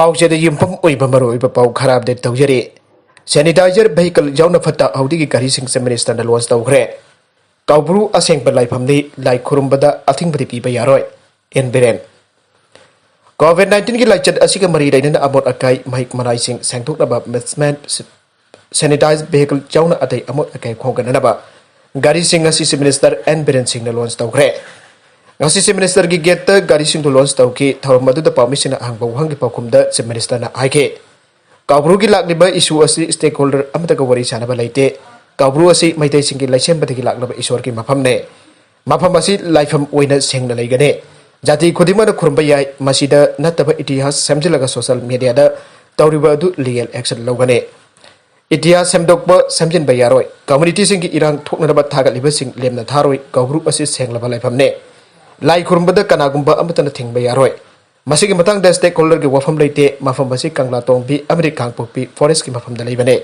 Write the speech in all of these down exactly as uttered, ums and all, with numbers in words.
ꯄꯥꯎꯆꯦꯗ ꯌꯨꯝꯐꯝ ꯑꯣꯏꯕ ꯃꯔꯨꯑꯣꯏꯕ ꯄꯥꯎ ꯈꯔ ꯑꯞꯗꯦꯠ ꯇꯧꯖꯔꯤ꯫ ꯁꯦꯅꯤꯇꯥꯏꯖꯔ ꯚꯦꯍꯤꯀꯜ ꯌꯥꯎꯅ ꯐꯠꯇ ꯍꯥꯎꯗꯤꯒꯤ ꯒꯥꯔꯤꯁꯤꯡ ꯆꯤꯐ ꯃꯤꯅꯤꯁꯇꯔꯅ ꯂꯣꯟꯆ ꯇꯧꯈ꯭ꯔꯦ꯫ ꯀꯥꯎꯕ꯭ꯔꯨ ꯑꯁꯦꯡꯕ ꯂꯥꯏꯐꯝꯗꯤ ꯂꯥꯏ ꯈꯨꯔꯨꯝꯕꯗ ꯑꯊꯤꯡꯕꯗꯤ ꯄꯤꯕ ꯌꯥꯔꯣꯏ, ꯑꯦꯟ ꯕꯤꯔꯦꯟ꯫ ꯀꯣꯚꯤꯗ ꯅꯥꯏꯟꯇꯤꯟꯒꯤ ꯂꯥꯏꯆꯠ ꯑꯁꯤꯒ ꯃꯔꯤ ꯂꯩꯅꯅ ꯑꯃꯣꯠ ꯑꯀꯥꯏ, ꯃꯍꯤꯛ ꯃꯅꯥꯏꯁꯤꯡ ꯁꯦꯡꯗꯣꯛꯅꯕ ꯃꯤꯁꯃꯦꯟ ꯁꯦꯅꯤꯇꯥꯏꯖ ꯚꯦꯍꯤꯀꯜ ꯌꯥꯎꯅ ꯑꯇꯩ ꯑꯃꯣꯠ ꯑꯀꯥꯏ ꯈꯣꯝꯒꯠꯅꯅꯕ ꯒꯥꯔꯤꯁꯤꯡ ꯉꯁꯤ ꯆꯤꯐ ꯃꯤꯅꯤꯁꯇꯔ ꯑꯦꯟ ꯕꯤꯔꯦꯟ ꯁꯤꯡꯅ ꯂꯣꯟꯆ ꯇꯧꯈ꯭ꯔꯦ꯫ ꯉꯁꯤ ꯆꯤꯐ ꯃꯤꯅꯤꯁꯇꯔꯒꯤ ꯒꯦꯠꯇ ꯒꯥꯔꯤꯁꯤꯡꯗꯨ ꯂꯣꯟꯆ ꯇꯧꯈꯤ꯫ ꯊꯧꯔꯝ ꯑꯗꯨꯗ ꯄꯥꯎꯃꯤꯁꯤꯡꯅ ꯑꯍꯪꯕ ꯋꯥꯍꯪꯒꯤ ꯄꯥꯎꯈꯨꯝꯗ ꯆꯤꯐ ꯃꯤꯅꯤꯁꯇꯔꯅ ꯍꯥꯏꯈꯤ, ꯀꯥꯎꯕ꯭ꯔꯨꯒꯤ ꯂꯥꯛꯂꯤꯕ ꯏꯁꯨ ꯑꯁꯤ ꯁ꯭ꯇꯦꯛꯍꯣꯜꯗꯔ ꯑꯃꯠꯇꯒ ꯋꯥꯔꯤ ꯁꯥꯅꯕ ꯂꯩꯇꯦ꯫ ꯀꯥꯎꯕ꯭ꯔꯨ ꯑꯁꯤ ꯃꯩꯇꯩꯁꯤꯡꯒꯤ ꯂꯩꯁꯦꯝꯕꯗꯒꯤ ꯂꯥꯛꯂꯕ ꯏꯁꯣꯔꯒꯤ ꯃꯐꯝꯅꯦ꯫ ꯃꯐꯝ ꯑꯁꯤ ꯂꯥꯏꯐꯝ ꯑꯣꯏꯅ ꯁꯦꯡꯅ ꯂꯩꯒꯅꯤ꯫ ꯖꯥꯇꯤ ꯈꯨꯗꯤꯡꯃꯛꯅ ꯈꯨꯔꯨꯝꯕ ꯌꯥꯏ꯫ ꯃꯁꯤꯗ ꯅꯠꯇꯕ ꯏꯇꯤꯍꯥꯁ ꯁꯦꯝꯖꯤꯜꯂꯒ ꯁꯣꯁꯤꯌꯦꯜ ꯃꯤꯗꯤꯌꯥꯗ ꯇꯧꯔꯤꯕ ꯑꯗꯨ ꯂꯤꯒꯦꯜ ꯑꯦꯛꯁꯟ ꯂꯧꯒꯅꯤ꯫ ꯏꯇꯤꯍꯥꯁ ꯁꯦꯝꯗꯣꯛꯄ, ꯁꯦꯝꯖꯤꯟꯕ ꯌꯥꯔꯣꯏ꯫ ꯀꯝꯃ꯭ꯌꯨꯅꯤꯇꯤꯁꯤꯡꯒꯤ ꯏꯔꯥꯡ ꯊꯣꯛꯅꯅꯕ ꯊꯥꯒꯠꯂꯤꯕꯁꯤꯡ ꯂꯦꯝꯅ ꯊꯥꯔꯣꯏ꯫ ꯀꯥꯎꯕ꯭ꯔꯨ ꯑꯁꯤ ꯁꯦꯡꯂꯕ ꯂꯥꯏꯐꯝꯅꯦ꯫ ꯂꯥꯏ ꯈꯨꯔꯨꯝꯕꯗ ꯀꯅꯥꯒꯨꯝꯕ ꯑꯃꯠꯇꯅ ꯊꯤꯡꯕ ꯌꯥꯔꯣꯏ꯫ ꯃꯁꯤꯒꯤ ꯃꯇꯥꯡꯗ ꯁ꯭ꯇꯦꯛꯍꯣꯜꯗꯔꯒꯤ ꯋꯥꯐꯝ ꯂꯩꯇꯦ꯫ ꯃꯐꯝ ꯑꯁꯤ ꯀꯪꯂꯥꯇꯣꯡꯕꯤ ꯑꯃꯗꯤ ꯀꯥꯡꯄꯣꯛꯄꯤ ꯐꯣꯔꯦꯁ꯭ꯇꯀꯤ ꯃꯐꯝꯗ ꯂꯩꯕꯅꯦ꯫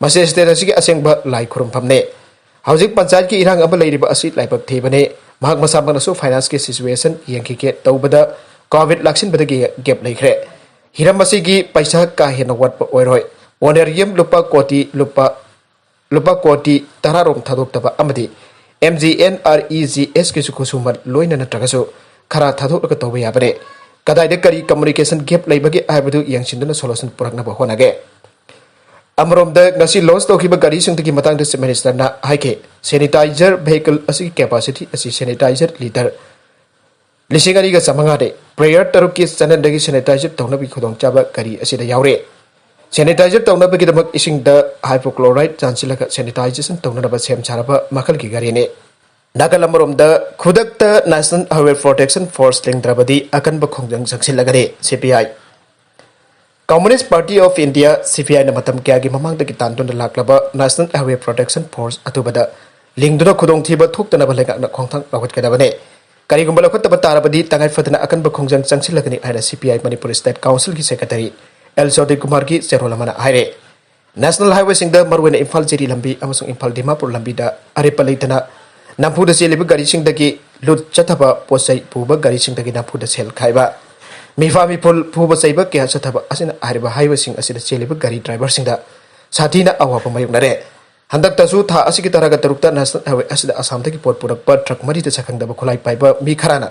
ꯃꯁꯤ ꯁ꯭ꯇꯦꯠ ꯑꯁꯤꯒꯤ ꯑꯁꯦꯡꯕ ꯂꯥꯏ ꯈꯨꯔꯨꯝꯐꯝꯅꯦ꯫ ꯍꯧꯖꯤꯛ ꯄꯟꯆꯥꯌꯠꯀꯤ ꯏꯔꯥꯡ ꯑꯃ ꯂꯩꯔꯤꯕ ꯑꯁꯤ ꯂꯥꯏꯕꯛ ꯊꯤꯕꯅꯦ꯫ ꯃꯍꯥꯛ ꯃꯁꯥꯃꯛꯅꯁꯨ ꯐꯥꯏꯅꯥꯟꯁꯀꯤ ꯁꯤꯆꯨꯋꯦꯁꯟ ꯌꯦꯡꯈꯤꯒꯦ ꯇꯧꯕꯗ ꯀꯣꯚꯤꯗ ꯂꯥꯛꯁꯤꯟꯕꯗꯒꯤ ꯒꯦꯞ ꯂꯩꯈ꯭ꯔꯦ꯫ ꯍꯤꯔꯝ ꯑꯁꯤꯒꯤ ꯄꯩꯁꯥ ꯀꯥ ꯍꯦꯟꯅ ꯋꯥꯠꯄ ꯑꯣꯏꯔꯣꯏ꯫ ꯑꯣꯅꯔꯦꯔꯤꯌꯝ ꯂꯨꯄꯥ ꯀꯣꯇꯤ, ꯂꯨꯄꯥ, ꯂꯨꯄꯥ ꯀꯣꯇꯤ ꯇꯔꯥꯔꯣꯝ ꯊꯥꯗꯣꯛꯇꯕ ꯑꯃꯗꯤ M G N R E G ꯑꯦꯁꯀꯤꯁꯨ ꯈꯨꯠꯁꯨꯃꯟ ꯂꯣꯏꯅ ꯅꯠꯇ꯭ꯔꯒꯁꯨ ꯈꯔ ꯊꯥꯗꯣꯛꯂꯒ ꯇꯧꯕ ꯌꯥꯕꯅꯦ꯫ ꯀꯗꯥꯏꯗ ꯀꯔꯤ ꯀꯝꯃ꯭ꯌꯨꯅꯤꯀꯦꯁꯟ ꯒꯦꯞ ꯂꯩꯕꯒꯦ ꯍꯥꯏꯕꯗꯨ ꯌꯦꯡꯁꯤꯟꯗꯨꯅ ꯁꯣꯂꯨꯁꯟ ꯄꯨꯔꯛꯅꯕ ꯍꯣꯠꯅꯒꯦ꯫ ꯑꯃꯔꯣꯝꯗ ꯉꯁꯤ ꯂꯣꯟꯆ ꯇꯧꯈꯤꯕ ꯒꯥꯔꯤꯁꯤꯡꯗꯨꯒꯤ ꯃꯇꯥꯡꯗ ꯆꯤꯐ ꯃꯤꯅꯤꯁꯇꯔꯅ ꯍꯥꯏꯈꯤ, ꯁꯦꯅꯤꯇꯥꯏꯖꯔ ꯚꯦꯍꯤꯀꯜ ꯑꯁꯤꯒꯤ ꯀꯦꯄꯥꯁꯤꯇꯤ ꯑꯁꯤ ꯁꯦꯅꯤꯇꯥꯏꯖꯔ ꯂꯤꯇꯔ ꯂꯤꯁꯤꯡ ꯑꯅꯤꯒ ꯆꯥꯃꯉꯥꯗꯤ ꯄ꯭ꯔꯦꯌꯔ ꯇꯔꯨꯛꯀꯤ ꯆꯦꯅꯦꯜꯗꯒꯤ ꯁꯦꯅꯤꯇꯥꯏꯖꯔ ꯇꯧꯅꯕꯒꯤ ꯈꯨꯗꯣꯡꯆꯥꯕ ꯒꯥꯔꯤ ꯑꯁꯤꯗ ꯌꯥꯎꯔꯦ꯫ ꯁꯦꯅꯤꯇꯥꯏꯖꯔ ꯇꯧꯅꯕꯒꯤꯗꯃꯛ ꯏꯁꯤꯡꯗ ꯍꯥꯏꯄꯣꯀ꯭ꯂꯣꯔꯥꯏꯗ ꯆꯥꯟꯁꯤꯜꯂꯒ ꯁꯦꯅꯤꯇꯥꯏꯖꯦꯁꯟ ꯇꯧꯅꯅꯕ ꯁꯦꯝ ꯁꯥꯔꯕ ꯃꯈꯜꯒꯤ ꯒꯥꯔꯤꯅꯤ꯫ ꯅꯥꯀꯜ ꯑꯃꯔꯣꯝꯗ ꯈꯨꯗꯛꯇ ꯅꯦꯁꯅꯦꯜ ꯍꯥꯏꯋꯦ ꯄ꯭ꯔꯣꯇꯦꯛꯁꯟ ꯐꯣꯔꯁ ꯂꯤꯡꯗ꯭ꯔꯕꯗꯤ ꯑꯀꯟꯕ ꯈꯣꯡꯖꯪ ꯆꯪꯁꯤꯜꯂꯒꯅꯤ, ꯁꯤ P I. Communist party of India, ꯁꯤ ꯄꯤ ꯑꯥꯏꯅ ꯃꯇꯝ ꯀꯌꯥꯒꯤ ꯃꯃꯥꯡꯗꯒꯤ ꯇꯥꯟꯗꯨꯅ ꯂꯥꯛꯂꯕ ꯅꯦꯁꯅꯦꯜ ꯍꯥꯏꯋꯦ ꯄ꯭ꯔꯣꯇꯦꯛꯁꯟ ꯐꯣꯔꯁ ꯑꯊꯨꯕꯗ ꯂꯤꯡꯗꯨꯅ ꯈꯨꯗꯣꯡꯊꯤꯕ ꯊꯣꯛꯇꯅꯕ ꯂꯩꯉꯥꯛꯅ ꯈꯣꯡꯊꯥꯡ ꯂꯧꯈꯠꯀꯗꯕꯅꯤ꯫ ꯀꯔꯤꯒꯨꯝꯕ ꯂꯧꯈꯠꯇꯕ ꯇꯥꯔꯕꯗꯤ ꯇꯉꯥꯏ ꯐꯗꯅ ꯑꯀꯟꯕ ꯈꯣꯡꯖꯪ ꯆꯪꯁꯤꯜꯂꯒꯅꯤ ꯍꯥꯏꯅ ꯁꯤ ꯄꯤ ꯑꯥꯏ ꯃꯅꯤꯄꯨꯔ ꯁ꯭ꯇꯦꯠ ꯀꯥꯎꯟꯁꯤꯜꯒꯤ ꯁꯦꯀ꯭ꯔꯦꯇꯔꯤ ꯑꯦꯜ ꯁꯣꯗꯤ ꯀꯨꯃꯥꯔꯒꯤ ꯆꯦꯔꯣꯜ ꯑꯃꯅ ꯍꯥꯏꯔꯦ꯫ ꯅꯦꯁꯅꯦꯜ ꯍꯥꯏꯋꯦꯁꯤꯡꯗ ꯃꯔꯨꯑꯣꯏꯅ ꯏꯝꯐꯥꯜ ꯖꯤꯔꯤ ꯂꯝꯕꯤ ꯑꯃꯁꯨꯡ ꯏꯝꯐꯥꯜ ꯗꯤꯃꯥꯄꯨꯔ ꯂꯝꯕꯤꯗ ꯑꯔꯦꯞꯄ ꯂꯩꯇꯅ ꯅꯝꯐꯨꯗ ꯆꯦꯜꯂꯤꯕ ꯒꯥꯔꯤꯁꯤꯡꯗꯒꯤ ꯂꯨꯠ ꯆꯠꯊꯕ, ꯄꯣꯠ ꯆꯩ ꯄꯨꯕ ꯒꯥꯔꯤꯁꯤꯡꯗꯒꯤ ꯅꯝꯐꯨꯗ ꯁꯦꯜ ꯈꯥꯏꯕ, ꯃꯤꯐꯥ ꯃꯤꯐꯨꯜ ꯐꯨꯕ ꯆꯩꯕ ꯀꯌꯥ ꯆꯠꯊꯕ ꯑꯁꯤꯅ ꯍꯥꯏꯔꯤꯕ ꯍꯥꯏꯋꯦꯁꯤꯡ ꯑꯁꯤꯗ ꯆꯦꯜꯂꯤꯕ ꯒꯥꯔꯤ ꯗ꯭ꯔꯥꯏꯚꯔꯁꯤꯡꯗ ꯁꯥꯊꯤꯅ ꯑꯋꯥꯕ ꯃꯥꯌꯣꯛꯅꯔꯦ꯫ ꯍꯟꯗꯛꯇꯁꯨ ꯊꯥ ꯑꯁꯤꯒꯤ ꯇꯔꯥꯒ ꯇꯔꯨꯛꯇ ꯅꯦꯁꯅꯦꯜ ꯍꯥꯏꯋꯦ ꯑꯁꯤꯗ ꯑꯁꯥꯝꯗꯒꯤ ꯄꯣꯠ ꯄꯨꯔꯛꯄ ꯇ꯭ꯔꯛ ꯃꯔꯤꯗ ꯁꯛꯈꯪꯗꯕ ꯈꯨꯠꯂꯥꯏ ꯄꯥꯏꯕ ꯃꯤ ꯈꯔꯅ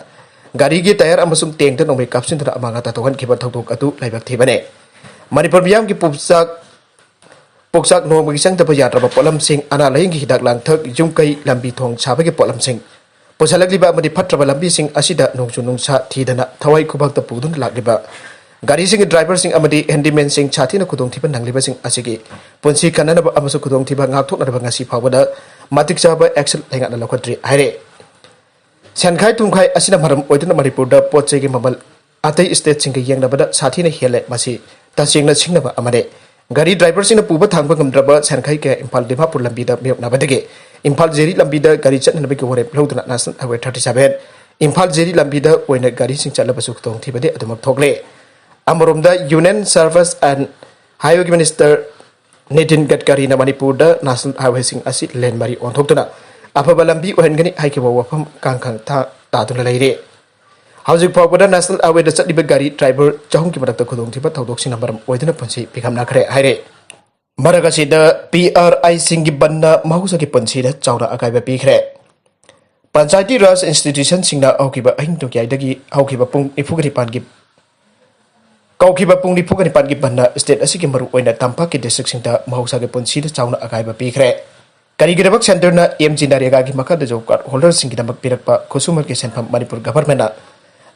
ꯒꯥꯔꯤꯒꯤ ꯇꯌꯥꯔ ꯑꯃꯁꯨꯡ ꯇꯦꯡꯗ ꯅꯣꯡꯃꯩ ꯀꯥꯞꯁꯤꯟꯗꯨꯅ ꯑꯃꯥꯡ ꯑꯇꯥ ꯊꯣꯛꯍꯟꯈꯤꯕ ꯊꯧꯗꯣꯛ ꯑꯗꯨ ꯂꯥꯏꯕꯛ ꯊꯤꯕꯅꯤ꯫ ꯃꯅꯤꯄꯨꯔ ꯃꯤꯌꯥꯝꯒꯤ ꯄꯨꯛꯆꯥꯛ ꯄꯣꯛꯆꯥꯛ ꯅꯣꯡꯃꯒꯤ ꯆꯪꯗꯕ ꯌꯥꯗ꯭ꯔꯕ ꯄꯣꯠꯂꯝꯁꯤꯡ, ꯑꯅꯥ ꯂꯥꯌꯦꯡꯒꯤ ꯍꯤꯗꯥꯛ ꯂꯥꯡꯊꯛ, ꯌꯨꯝ ꯀꯩ, ꯂꯝꯕꯤ ꯊꯣꯡ ꯁꯥꯕꯒꯤ ꯄꯣꯠꯂꯝꯁꯤꯡ, ꯄꯨꯁꯜꯂꯛꯂꯤꯕ ꯑꯃꯗꯤ ꯐꯠꯇ꯭ꯔꯕ ꯂꯝꯕꯤꯁꯤꯡ ꯑꯁꯤꯗ ꯅꯣꯡꯖꯨ ꯅꯨꯡꯁꯥ ꯊꯤꯗꯅ ꯊꯋꯥꯏ ꯈꯨꯕꯥꯛꯇ ꯄꯨꯗꯨꯅ ꯂꯥꯛꯂꯤꯕ ꯒꯥꯔꯤꯁꯤꯡꯒꯤ ꯗ꯭ꯔꯥꯏꯚꯔꯁꯤꯡ ꯑꯃꯗꯤ ꯍꯦꯟꯗꯤꯃꯦꯟꯁꯤꯡ ꯁꯥꯊꯤꯅ ꯈꯨꯗꯣꯡꯊꯤꯕ ꯅꯪꯂꯤꯕꯁꯤꯡ ꯑꯁꯤꯒꯤ ꯄꯨꯟꯁꯤ ꯀꯟꯅꯅꯕ ꯑꯃꯁꯨꯡ ꯈꯨꯗꯣꯡꯊꯤꯕ ꯉꯥꯛꯊꯣꯛꯅꯅꯕ ꯉꯁꯤ ꯐꯥꯎꯕꯗ ꯃꯇꯤꯛ ꯆꯥꯕ ꯑꯦꯛꯁꯟ ꯂꯩꯉꯥꯛꯅ ꯂꯧꯈꯠꯇ꯭ꯔꯤ ꯍꯥꯏꯔꯦ꯫ ꯁꯦꯟꯈꯥꯏ ꯊꯨꯝꯈꯥꯏ ꯑꯁꯤꯅ ꯃꯔꯝ ꯑꯣꯏꯗꯨꯅ ꯃꯅꯤꯄꯨꯔꯗ ꯄꯣꯠ ꯆꯩꯒꯤ ꯃꯃꯜ ꯑꯇꯩ ꯁ꯭ꯇꯦꯠꯁꯤꯡꯒ ꯌꯦꯡꯅꯕꯗ ꯁꯥꯊꯤꯅ ꯍꯦꯜꯂꯦ꯫ ꯃꯁꯤ ꯇꯁꯦꯡꯅ ꯁꯤꯡꯅꯕ ꯑꯃꯅꯤ꯫ ꯒꯥꯔꯤ ꯗ꯭ꯔꯥꯏꯚꯔꯁꯤꯡꯅ ꯄꯨꯕ ꯊꯥꯡꯕ ꯉꯝꯗ꯭ꯔꯕ ꯁꯦꯟꯈꯥꯏ ꯀꯌꯥ ꯏꯝꯐꯥꯜ ꯗꯤꯃꯥꯄꯨꯔ ꯂꯝꯕꯤꯗ ꯃꯥꯌꯣꯛꯅꯕꯗꯒꯤ ꯏꯝꯐꯥꯜ ꯖꯤꯔꯤ ꯂꯝꯕꯤꯗ ꯒꯥꯔꯤ ꯆꯠꯅꯅꯕꯒꯤ ꯋꯥꯔꯦꯞ ꯂꯧꯗꯨꯅ national highway thirty seven Imphal Jiri ꯂꯝꯕꯤꯗ ꯑꯣꯏꯅ ꯒꯥꯔꯤꯁꯤꯡ ꯆꯠꯂꯕꯁꯨ ꯈꯨꯗꯣꯡꯊꯤꯕꯗꯤ ꯑꯗꯨꯃꯛ ꯊꯣꯛꯂꯦ꯫ ꯑꯃꯔꯣꯝꯗ ꯌꯨꯅꯤꯌꯟ ꯁꯔꯚꯤꯁ ꯑꯦꯟ ꯍꯥꯏꯋꯦꯒꯤ ꯃꯤꯅꯤꯁꯇꯔ ꯅꯤꯇꯤꯟ ꯒꯗꯀꯔꯤꯅ ꯃꯅꯤꯄꯨꯔꯗ ꯅꯦꯁꯅꯦꯜ ꯍꯥꯏꯋꯦꯁꯤꯡ ꯑꯁꯤ ꯂꯦꯟ ꯃꯔꯤ ꯑꯣꯟꯊꯣꯛꯇꯨꯅ ꯑꯐꯕ ꯂꯝꯕꯤ ꯑꯣꯏꯍꯟꯒꯅꯤ ꯍꯥꯏꯈꯤꯕ ꯋꯥꯐꯝ ꯀꯥꯡꯈꯪ ꯊꯥ ꯇꯥꯗꯨꯅ ꯂꯩꯔꯦ꯫ ꯍꯧꯖꯤꯛ ꯐꯥꯎꯕꯗ ꯅꯦꯁꯅꯦꯜ ꯍꯥꯏꯋꯦꯗ ꯆꯠꯂꯤꯕ ꯒꯥꯔꯤ ꯗ꯭ꯔꯥꯏꯚꯔ ꯆꯍꯨꯝꯒꯤ ꯃꯔꯛꯇ ꯈꯨꯗꯣꯡꯊꯤꯕ ꯊꯧꯗꯣꯛꯁꯤꯡꯅ ꯃꯔꯝ ꯑꯣꯏꯗꯨꯅ ꯄꯨꯟꯁꯤ ꯄꯤꯈꯝꯅꯈ꯭ꯔꯦ ꯍꯥꯏꯔꯦ꯫ ꯃꯔꯛ ꯑꯁꯤꯗ ꯄꯤ ꯑꯥꯔ ꯑꯥꯏꯁꯤꯡꯒꯤ ꯕꯟꯅ ꯃꯍꯧꯁꯥꯒꯤ ꯄꯨꯟꯁꯤꯗ ꯆꯥꯎꯅ ꯑꯀꯥꯏꯕ ꯄꯤꯈ꯭ꯔꯦ꯫ ꯄꯟꯆꯥꯌꯇꯤ ꯔꯥꯖ ꯏꯟꯁꯇꯤꯇ꯭ꯌꯨꯁꯟꯁꯤꯡꯅ ꯍꯧꯈꯤꯕ ꯑꯍꯤꯡ ꯅꯣꯡꯌꯥꯏꯗꯒꯤ ꯍꯧꯈꯤꯕ ꯄꯨꯡ ꯅꯤꯐꯨꯒ ꯅꯤꯄꯥꯟꯒꯤ ꯀꯧꯈꯤꯕ ꯄꯨꯡ ꯅꯤꯐꯨꯒ ꯅꯤꯄꯥꯟꯒꯤ ꯕꯟꯅ ꯁ꯭ꯇꯦꯠ ꯑꯁꯤꯒꯤ ꯃꯔꯨꯑꯣꯏꯅ ꯇꯝꯄꯥꯛꯀꯤ ꯗꯤꯁꯇ꯭ꯔꯤꯛꯁꯤꯡꯗ ꯃꯍꯧꯁꯥꯒꯤ ꯄꯨꯟꯁꯤꯗ ꯆꯥꯎꯅ ꯑꯀꯥꯏꯕ ꯄꯤꯈ꯭ꯔꯦ꯫ ꯀꯔꯤꯒꯤꯗꯃꯛ ꯁꯦꯟꯇꯔꯅ ꯑꯦꯝ ꯖꯤ ꯅꯔꯦꯒꯥꯒꯤ ꯃꯈꯥꯗ ꯖꯣꯕ ꯀꯥꯔꯗ ꯍꯣꯜꯗꯔꯁꯤꯡꯒꯤꯗꯃꯛ ꯄꯤꯔꯛꯄ ꯈꯨꯠꯁꯨꯃꯟꯒꯤ ꯁꯦꯟꯐꯝ ꯃꯅꯤꯄꯨꯔ ꯒꯚꯔꯟꯃꯦꯟꯠꯅ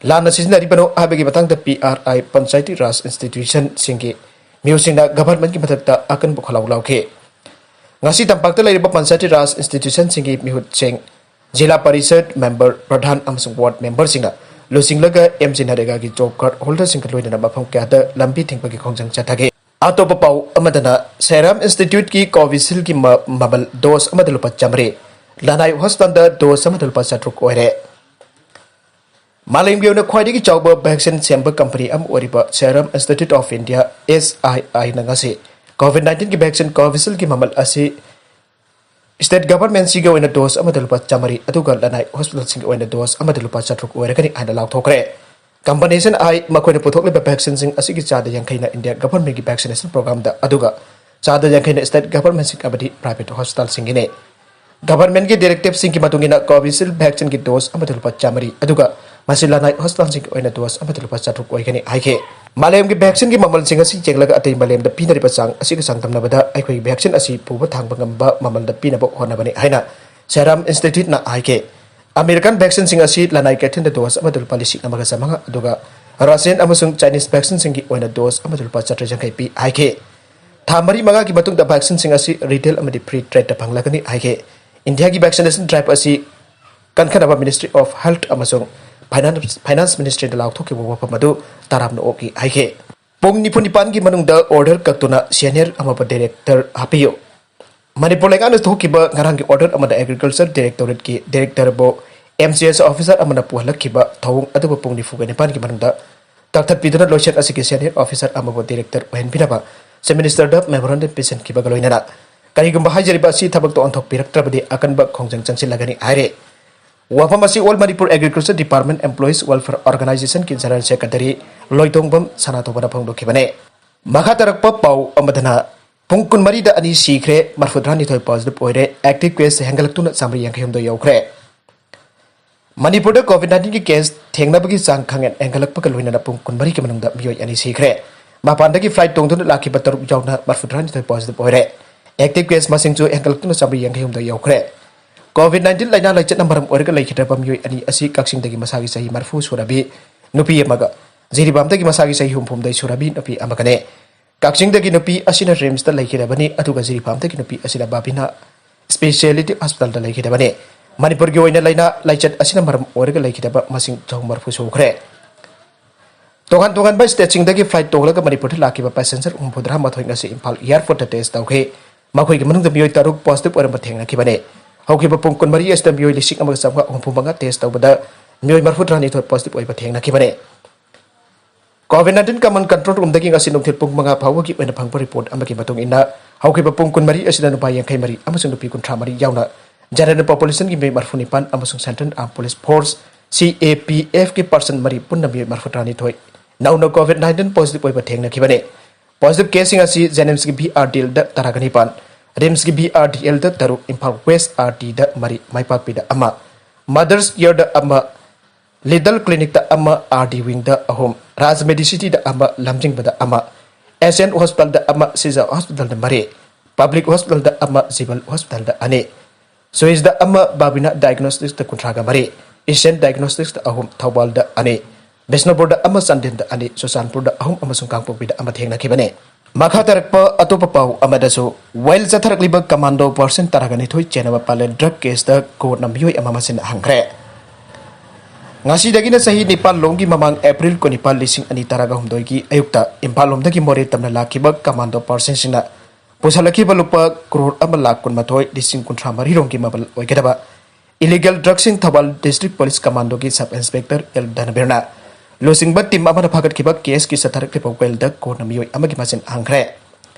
ꯂꯥꯟꯅ ꯁꯤꯖꯤꯟꯅꯔꯤꯕꯅꯣ ꯍꯥꯏꯕꯒꯤ ꯃꯇꯥꯡꯗ ꯄꯤ ꯑꯥꯔ ꯑꯥꯏ ꯄꯟꯆꯥꯌꯇꯤ ꯔꯥꯖ ꯏꯟꯁꯇꯤꯇ꯭ꯌꯨꯁꯟꯁꯤꯡꯒꯤ ꯃꯤꯑꯣꯏꯁꯤꯡꯅ ꯒꯚꯔꯟꯃꯦꯟꯠꯀꯤ ꯃꯊꯛꯇ ꯑꯀꯟꯕ ꯈꯣꯜꯂꯥꯎ ꯂꯥꯎꯈꯤ꯫ ꯉꯁꯤ ꯇꯝꯄꯥꯛꯇ ꯂꯩꯔꯤꯕ ꯄꯟꯆꯥꯌꯇꯤ ꯔꯥꯖ ꯏꯟꯁꯇꯤꯇ꯭ꯌꯨꯁꯟꯁꯤꯡꯒꯤ ꯃꯤꯍꯨꯠꯁꯤꯡ, ꯖꯤꯂꯥ ꯄꯔꯤꯁꯗ ꯃꯦꯝꯕꯔ, ꯄ꯭ꯔꯙꯥꯟ ꯑꯃꯁꯨꯡ ꯋꯥꯔꯗ ꯃꯦꯝꯕꯔꯁꯤꯡꯅ ꯂꯨꯆꯤꯡꯂꯒ ꯑꯦꯝ ꯖꯤ ꯅꯔꯦꯒꯥꯒꯤ ꯖꯣꯕ ꯀꯥꯔꯗ ꯍꯣꯜꯗꯔꯁꯤꯡꯒ ꯂꯣꯏꯅꯅ ꯃꯐꯝ ꯀꯌꯥꯗ ꯂꯝꯕꯤ ꯊꯤꯡꯕꯒꯤ ꯈꯣꯡꯖꯪ ꯆꯠꯊꯈꯤ꯫ ꯑꯇꯣꯞꯄ ꯄꯥꯎ ꯑꯃꯗꯅ ꯁꯦꯔꯝ ꯏꯟꯁꯇꯤꯇ꯭ꯌꯨꯠꯀꯤ ꯀꯣꯚꯤꯁꯤꯜꯒꯤ ꯃ-, ꯃꯃꯜ ꯗꯣꯁ ꯑꯃꯗ ꯂꯨꯄꯥ ꯆꯥꯃꯔꯤ, ꯂꯅꯥꯏ ꯍꯣꯁꯄꯤꯇꯥꯜꯗ ꯗꯣꯁ ꯑꯃꯗ ꯂꯨꯄꯥ ꯆꯥꯇ꯭ꯔꯨꯛ ꯑꯣꯏꯔꯦ꯫ ꯃꯥꯂꯦꯝꯒꯤ ꯑꯣꯏꯅ ꯈ꯭ꯋꯥꯏꯗꯒꯤ ꯆꯥꯎꯕ ꯚꯦꯛꯁꯤꯟ ꯁꯦꯝꯕ ꯀꯝꯄꯅꯤ ꯑꯃ ꯑꯣꯏꯔꯤꯕ ꯁꯦꯔꯝ ꯏꯟꯁꯇꯤꯇ꯭ꯌꯨꯠ ꯑꯣꯐ ꯏꯟꯗꯤꯌꯥ, ꯑꯦꯁ ꯑꯥꯏ ꯑꯥꯏꯅ ꯉꯁꯤ ꯀꯣꯚꯤꯗ ꯅꯥꯏꯟꯇꯤꯟꯒꯤ ꯚꯦꯛꯁꯤꯟ ꯀꯣꯚꯤꯁꯤꯜꯒꯤ ꯃꯃꯜ ꯑꯁꯤ ꯁ꯭ꯇꯦꯠ ꯒꯚꯔꯟꯃꯦꯟꯠꯁꯤꯒꯤ ꯑꯣꯏꯅ ꯗꯣꯁ ꯑꯃꯗ ꯂꯨꯄꯥ ꯆꯥꯃꯔꯤ, ꯑꯗꯨꯒ ꯂꯅꯥꯏ ꯍꯣꯁꯄꯤꯇꯥꯜꯁꯤꯡꯒꯤ ꯑꯣꯏꯅ ꯗꯣꯁ ꯑꯃꯗ ꯂꯨꯄꯥ ꯆꯥꯇ꯭ꯔꯨꯛ ꯑꯣꯏꯔꯒꯅꯤ ꯍꯥꯏꯅ ꯂꯥꯎꯊꯣꯛꯈ꯭ꯔꯦ꯫ Combination I, ꯃꯈꯣꯏꯅ ꯄꯨꯊꯣꯛꯂꯤꯕ vaccine ꯁꯤꯡ ꯑꯁꯤꯒꯤ ꯆꯥꯗ ꯌꯥꯡꯈꯩꯅ India government ꯒꯤ vaccination program ꯗ, ꯑꯗꯨꯒ ꯆꯥꯗ ꯌꯥꯡꯈꯩꯅ state government ꯁꯤꯡ ꯑꯃꯗꯤ private hospital ꯁꯤꯡꯒꯤꯅꯤ꯫ Government ꯒꯤ directive ꯁꯤꯡꯒꯤ ꯃꯇꯨꯡ ꯏꯟꯅ Covishield vaccine ꯒꯤ dose ꯑꯃꯗ ꯂꯨꯄꯥ ꯆꯥꯃꯔꯤ, ꯑꯗꯨꯒ ꯃꯁꯤ ꯂꯅꯥꯏ hospital ꯁꯤꯡꯒꯤ ꯑꯣꯏꯅ dose ꯑꯃꯗ ꯂꯨꯄꯥ ꯆꯥꯇ꯭ꯔꯨꯛ ꯑꯣꯏꯒꯅꯤ ꯍꯥꯏꯈꯤ꯫ ꯃꯥꯂꯦꯝꯒꯤ vaccine ꯒꯤ ꯃꯃꯜꯁꯤꯡ ꯑꯁꯤ ꯌꯦꯡꯂꯒ ꯑꯇꯩ ꯃꯥꯂꯦꯝꯗ ꯄꯤꯅꯔꯤꯕ ꯆꯥꯡ ꯑꯁꯤꯒ ꯆꯥꯡꯗꯝꯅꯕꯗ ꯑꯩꯈꯣꯏꯒꯤ vaccine ꯑꯁꯤ ꯄꯨꯕ ꯊꯥꯡꯕ ꯉꯝꯕ ꯃꯃꯜꯗ ꯄꯤꯅꯕ ꯍꯣꯠꯅꯕꯅꯤ ꯍꯥꯏꯅ Serum Institute ꯅ ꯍꯥꯏꯈꯤ꯫ American vaccine ꯁꯤꯡ ꯑꯁꯤ ꯂꯅꯥꯏ ꯀꯩꯊꯦꯜꯗ dose ꯑꯃꯗ ꯂꯨꯄꯥ ꯂꯤꯁꯤꯡ ꯑꯃꯒ ꯆꯥꯃꯉꯥ, ꯑꯗꯨꯒ Russian ꯑꯃꯁꯨꯡ Chinese vaccine ꯁꯤꯡꯒꯤ ꯑꯣꯏꯅ dose ꯑꯃꯗ ꯂꯨꯄꯥ ꯆꯥꯇ꯭ꯔꯦꯠ ꯌꯥꯡꯈꯩ ꯄꯤ ꯍꯥꯏꯈꯤ꯫ ꯊꯥ ꯃꯔꯤ ꯃꯉꯥꯒꯤ ꯃꯇꯨꯡꯗ vaccine ꯁꯤꯡ ꯑꯁꯤ retail ꯑꯃꯗꯤ free trade ꯇ ꯐꯪꯂꯒꯅꯤ ꯍꯥꯏꯈꯤ꯫ India ꯒꯤ vaccination drive ꯑꯁꯤ ꯀꯟꯈꯠꯅꯕ Ministry of Health ꯑꯃꯁꯨꯡ Finance, Finance Ministry ꯗ ꯂꯥꯎꯊꯣꯛꯈꯤꯕ ꯋꯥꯐꯝ ꯑꯗꯨ ꯇꯔꯥꯝꯅ ꯑꯣꯛꯏ ꯍꯥꯏꯈꯤ꯫ ꯄꯨꯡ ꯅꯤꯐꯨ ꯅꯤꯄꯥꯟꯒꯤ ꯃꯅꯨꯡꯗ order ꯀꯛꯇꯨꯅ senior ꯑꯃꯕꯨ director ꯍꯥꯞꯄꯤꯌꯨ꯫ ꯃꯅꯤꯄꯨꯔ ꯂꯩꯉꯥꯛꯅ ꯊꯣꯛꯈꯤꯕ ꯉꯔꯥꯡꯒꯤ order ꯑꯃꯗ Agriculture Directorate ꯀꯤ director ꯕꯨ M C S officer ꯑꯃꯅ ꯄꯨꯍꯜꯂꯛꯈꯤꯕ ꯊꯧꯑꯣꯡ ꯑꯗꯨꯕꯨ ꯄꯨꯡ ꯅꯤꯐꯨꯒ ꯅꯤꯄꯥꯟꯒꯤ ꯃꯅꯨꯡꯗ ꯀꯛꯊꯠꯄꯤꯗꯨꯅ ꯂꯣꯏꯁꯪ ꯑꯁꯤꯒꯤ senior officer ꯑꯃꯕꯨ director ꯑꯣꯏꯍꯟꯕꯤꯅꯕ Chief Minister ꯗ memorandum ꯄꯤꯁꯤꯟꯈꯤꯕꯒ ꯂꯣꯏꯅꯅ ꯀꯔꯤꯒꯨꯝꯕ ꯍꯥꯏꯖꯔꯤꯕ ꯑꯁꯤ ꯊꯕꯛꯇ ꯑꯣꯟꯊꯣꯛꯄꯤꯔꯛꯇ꯭ꯔꯕꯗꯤ ꯑꯀꯟꯕ ꯈꯣꯡꯖꯪ ꯆꯪꯁꯤꯜꯂꯒꯅꯤ ꯍꯥꯏꯔꯦ꯫ ꯋꯥꯐꯝ ꯑꯁꯤ All Manipur Agriculture Department Employees Welfare Organization ꯀꯤ General Secretary ꯂꯣꯏꯇꯣꯡꯕꯝ ꯁꯅꯥꯇꯣꯝꯕꯅ ꯐꯣꯡꯗꯣꯛꯈꯤꯕꯅꯤ꯫ ꯃꯈꯥ ꯇꯥꯔꯛꯄ ꯄꯥꯎ ꯑꯃꯗꯅ, ꯄꯨꯡ ꯀꯨꯟꯃꯔꯤꯗ ꯑꯅꯤ ꯁꯤꯈ꯭ꯔꯦ, ꯃꯔꯐꯨꯇꯔꯥꯅꯤꯊꯣꯏ positive ꯑꯣꯏꯔꯦ, active case ꯍꯦꯟꯒꯠꯂꯛꯇꯨꯅ ꯆꯥꯃꯔꯤ ꯌꯥꯡꯈꯩꯍꯨꯝꯗꯣꯏ ꯌꯧꯈ꯭ꯔꯦ꯫ ꯃꯅꯤꯄꯨꯔꯗ COVID nineteen ꯒꯤ case ꯊꯦꯡꯅꯕꯒꯤ ꯆꯥꯡ ꯈꯪꯍꯦꯟ ꯍꯦꯟꯒꯠꯂꯛꯄꯒ ꯂꯣꯏꯅꯅ ꯄꯨꯡ ꯀꯨꯟꯃꯔꯤꯒꯤ ꯃꯅꯨꯡꯗ ꯃꯤꯑꯣꯏ ꯑꯅꯤ ꯁꯤꯈ꯭ꯔꯦ꯫ ꯃꯄꯥꯟꯗꯒꯤ flight ꯇꯣꯡꯗꯨꯅ ꯂꯥꯛꯈꯤꯕ ꯇꯔꯨꯛ ꯌꯥꯎꯅ ꯃꯔꯐꯨꯇꯔꯥꯅꯤꯊꯣꯏ positive ꯑꯣꯏꯔꯦ꯫ Active case ꯃꯁꯤꯡꯁꯨ ꯍꯦꯟꯒꯠꯂꯛꯇꯨꯅ ꯆꯥꯃꯔꯤ ꯌꯥꯡꯈꯩꯍꯨꯝꯗꯣꯏ ꯌꯧꯈ꯭ꯔꯦ꯫ COVID nineteen ꯂꯥꯏꯅꯥ ꯂꯥꯏꯆꯠꯅ ꯃꯔꯝ ꯑꯣꯏꯔꯒ ꯂꯩꯈꯤꯗ꯭ꯔꯕ ꯃꯤꯑꯣꯏ ꯑꯅꯤ ꯑꯁꯤ ꯀꯛꯆꯤꯡꯗꯒꯤ ꯃꯁꯥꯒꯤ ꯆꯍꯤ ꯃꯔꯐꯨ ꯁꯨꯔꯕꯤ ꯅꯨꯄꯤ ꯑꯃꯒ ꯖꯤꯔꯤꯕꯥꯝꯗꯒꯤ ꯃꯁꯥꯒꯤ ꯆꯍꯤ ꯍꯨꯝꯐꯨꯍꯨꯝꯗꯣꯏ ꯁꯨꯔꯕꯤ ꯅꯨꯄꯤ ꯑꯃꯒꯅꯦ꯫ ꯀꯛꯆꯤꯡꯗꯒꯤ ꯅꯨꯄꯤ ꯑꯁꯤꯅ RIMS ꯇ ꯂꯩꯈꯤꯗꯕꯅꯤ, ꯑꯗꯨꯒ ꯖꯤꯔꯤꯕꯥꯝꯗꯒꯤ ꯅꯨꯄꯤ ꯑꯁꯤꯅ ꯕꯥꯕꯤꯅꯥ Speciality Hospital ꯗ ꯂꯩꯈꯤꯗꯕꯅꯤ꯫ ꯃꯅꯤꯄꯨꯔꯒꯤ ꯑꯣꯏꯅ ꯂꯥꯏꯅꯥ ꯂꯥꯏꯆꯠ ꯑꯁꯤꯅ ꯃꯔꯝ ꯑꯣꯏꯔꯒ ꯂꯩꯈꯤꯗꯕ ꯃꯁꯤꯡ ꯆꯍꯨꯝ ꯃꯔꯐꯨ ꯁꯨꯈ꯭ꯔꯦ꯫ ꯇꯣꯉꯥꯟ ꯇꯣꯉꯥꯟꯕ state ꯁꯤꯡꯗꯒꯤ flight ꯇꯣꯡꯂꯒ ꯃꯅꯤꯄꯨꯔꯗ ꯂꯥꯛꯈꯤꯕ passenger ꯍꯨꯝꯐꯨꯇꯔꯥ ꯃꯥꯊꯣꯏ ꯉꯁꯤ ꯏꯝꯐꯥꯜ airport ꯇ test ꯇꯧꯈꯤ꯫ ꯃꯈꯣꯏꯒꯤ ꯃꯅꯨꯡꯗ ꯃꯤꯑꯣꯏ ꯇꯔꯨꯛ positive ꯑꯣꯏꯔꯝꯕ ꯊꯦꯡꯅꯈꯤꯕꯅꯤ꯫ ꯍꯧꯈꯤꯕ ꯄꯨꯡ ꯀꯨꯟꯃꯔꯤ ꯑꯁꯤꯗ ꯃꯤꯑꯣꯏ ꯂꯤꯁꯤꯡ ꯑꯃꯒ ꯆꯥꯝꯃꯉꯥ ꯍꯨꯝꯐꯨ ꯃꯉꯥ test ꯇꯧꯕꯗ ꯃꯤꯑꯣꯏ ꯃꯔꯐꯨꯇꯔꯥꯅꯤꯊꯣꯏ positive ꯑꯣꯏꯕ ꯊꯦꯡꯅꯈꯤꯕꯅꯤ꯫ COVID nineteen common control room ꯗꯒꯤ ꯉꯁꯤ ꯅꯨꯡꯊꯤꯜ ꯄꯨꯡ ꯃꯉꯥ ꯐꯥꯎꯕꯒꯤ ꯑꯣꯏꯅ ꯐꯪꯕ report ꯑꯃꯒꯤ ꯃꯇꯨꯡ ꯏꯟꯅ, ꯍꯧꯈꯤꯕ ꯄꯨꯡ ꯀꯨꯟꯃꯔꯤ ꯑꯁꯤꯗ ꯅꯨꯄꯥ ꯌꯥꯡꯈꯩ ꯃꯔꯤ ꯑꯃꯁꯨꯡ ꯅꯨꯄꯤ ꯀꯨꯟꯊ꯭ꯔꯥ ꯃꯔꯤ ꯌꯥꯎꯅ general population ꯒꯤ ꯃꯤꯑꯣꯏ ꯃꯔꯐꯨ ꯅꯤꯄꯥꯟ ꯑꯃꯁꯨꯡ Central Armed Police Force ꯁꯤ ꯑꯦ ꯄꯤ ꯑꯦꯐꯀꯤ ꯄꯥꯔꯁꯟ ꯃꯔꯤ, ꯄꯨꯟꯅ ꯃꯤꯑꯣꯏ ꯃꯔꯤꯐꯨꯇꯔꯥꯅꯤꯊꯣꯏ ꯅꯧꯅ ꯀꯣꯚꯤꯗ ꯅꯥꯏꯟꯇꯤꯟ ꯄꯣꯖꯤꯇꯤꯚ ꯑꯣꯏꯕ ꯊꯦꯡꯅꯈꯤꯕꯅꯤ꯫ ꯄꯣꯖꯤꯇꯤꯚ ꯀꯦꯁꯁꯤꯡ ꯑꯁꯤ ꯖꯦꯅꯤꯝꯁꯀꯤ ꯚꯤ ꯑꯥꯔ ꯗꯤ ꯑꯦꯜꯗ ꯇꯔꯥꯒ ꯅꯤꯄꯥꯟ, ꯔꯤꯝꯁꯀꯤ ꯚꯤ ꯑꯥꯔ ꯗꯤ ꯑꯦꯜꯗ ꯇꯔꯨꯛ, ꯏꯝꯐꯥꯜ ꯋꯦꯁ ꯑꯥꯔ ꯗꯤꯗ ꯃꯔꯤ, ꯃꯥꯏꯄꯥꯛꯄꯤꯗ ꯑꯃ, ꯃꯗꯔꯁ ꯀꯤꯌꯔꯗ ꯑꯃ, ꯂꯤꯇꯜ ꯀ꯭ꯂꯤꯅꯤꯛꯇ ꯑꯃ, ꯑꯥꯔ ꯗꯤ ꯋꯤꯡꯗ ꯑꯍꯨꯝ, ꯔꯥꯖ ꯃꯦꯗꯤꯁꯤꯇꯤꯗ ꯑꯃ, ꯂꯝꯖꯤꯡꯕꯗ ꯑꯃ, ꯑꯦꯁ ꯑꯦꯟ ꯍꯣꯁꯄꯤꯇꯥꯜꯗ ꯑꯃ, ꯁꯤꯖ ꯍꯣꯁꯄꯤꯇꯥꯜꯗ ꯃꯔꯤ, ꯄꯕ꯭ꯂꯤꯛ ꯍꯣꯁꯄꯤꯇꯥꯜꯗ ꯑꯃ, ꯖꯤꯕꯜ ꯍꯣꯁꯄꯤꯇꯥꯜꯗ ꯑꯅꯤ, ꯁꯣꯏꯁꯗ ꯑꯃ, ꯕꯥꯕꯤꯅꯥ ꯗꯥꯏꯒꯅꯣꯁꯇꯤꯛꯁꯇ ꯀꯨꯟꯊ꯭ꯔꯥꯒ ꯃꯔꯤ, ꯏꯁꯇꯔꯟ ꯗꯥꯏꯒꯅꯣꯁꯇꯤꯛꯁꯇ ꯑꯍꯨꯝ, ꯊꯧꯕꯥꯜꯗ ꯑꯅꯤ, ꯕꯤꯁꯅꯨꯄꯨꯔꯗ ꯑꯃ, ꯆꯥꯟꯗꯦꯜꯗ ꯑꯅꯤ, ꯆꯨꯔꯆꯥꯟꯄꯨꯔꯗ ꯑꯍꯨꯝ ꯑꯃꯁꯨꯡ ꯀꯥꯡꯄꯣꯛꯄꯤꯗ ꯑꯃ ꯊꯦꯡꯅꯈꯤꯕꯅꯤ꯫ ꯃꯈꯥ ꯇꯥꯔꯛꯄ ꯑꯇꯣꯞꯄ ꯄꯥꯎ ꯑꯃꯗꯁꯨ, ꯋꯥꯌꯦꯜ ꯆꯠꯊꯔꯛꯂꯤꯕ ꯀꯃꯥꯟꯗꯣ ꯄꯥꯔꯁꯟ ꯇꯔꯥꯒ ꯅꯤꯊꯣꯏ ꯆꯦꯟꯅꯕ ꯄꯥꯂꯦꯜ ꯗ꯭ꯔꯒ ꯀꯦꯁꯇ ꯀꯣꯔꯠꯅ ꯃꯤꯑꯣꯏ ꯑꯃ ꯃꯁꯤꯟ ꯍꯪꯈ꯭ꯔꯦ꯫ ꯉꯁꯤꯗꯒꯤꯅ ꯆꯍꯤ ꯅꯤꯄꯥꯟ ꯂꯣꯝꯒꯤ ꯃꯃꯥꯡ ꯑꯦꯄ꯭ꯔꯤꯜ ꯀꯨꯟꯅꯤꯄꯥꯟ, ꯂꯤꯁꯤꯡ ꯑꯅꯤ ꯇꯔꯥꯒ ꯍꯨꯝꯗꯣꯏꯒꯤ ꯑꯌꯨꯛꯇ ꯏꯝꯐꯥꯜ ꯂꯣꯝꯗꯒꯤ ꯃꯣꯔꯦ ꯇꯝꯅ ꯂꯥꯛꯈꯤꯕ ꯀꯃꯥꯟꯗꯣ ꯄꯥꯔꯁꯟꯁꯤꯡꯅ ꯄꯨꯁꯜꯂꯛꯈꯤꯕ ꯂꯨꯄꯥ ꯀ꯭ꯔꯣꯔ ꯑꯃ ꯂꯥꯈ ꯀꯨꯟꯃꯥꯊꯣꯏ ꯂꯤꯁꯤꯡ ꯀꯨꯟꯊ꯭ꯔꯥ ꯃꯔꯤ ꯔꯣꯝꯒꯤ ꯃꯃꯜ ꯑꯣꯏꯒꯗꯕ ꯏꯂꯤꯒꯦꯜ ꯗ꯭ꯔꯒꯁꯤꯡ ꯊꯧꯕꯥꯜ ꯗꯤꯁꯇ꯭ꯔꯤꯛ ꯄꯨꯂꯤꯁ ꯀꯃꯥꯟꯗꯣꯒꯤ ꯁꯕ ꯏꯟꯁꯄꯦꯛꯇꯔ ꯑꯦꯜ ꯙꯅꯕꯤꯔꯅ ꯂꯨꯆꯤꯡꯕ ꯇꯤꯝ ꯑꯃꯅ ꯐꯥꯒꯠꯈꯤꯕ ꯀꯦꯁꯀꯤ ꯆꯠꯊꯔꯛꯂꯤꯕ ꯋꯥꯌꯦꯜꯗ ꯀꯣꯔꯠꯅ ꯃꯤꯑꯣꯏ ꯑꯃꯒꯤ ꯃꯁꯤꯟ ꯍꯪꯈ꯭ꯔꯦ꯫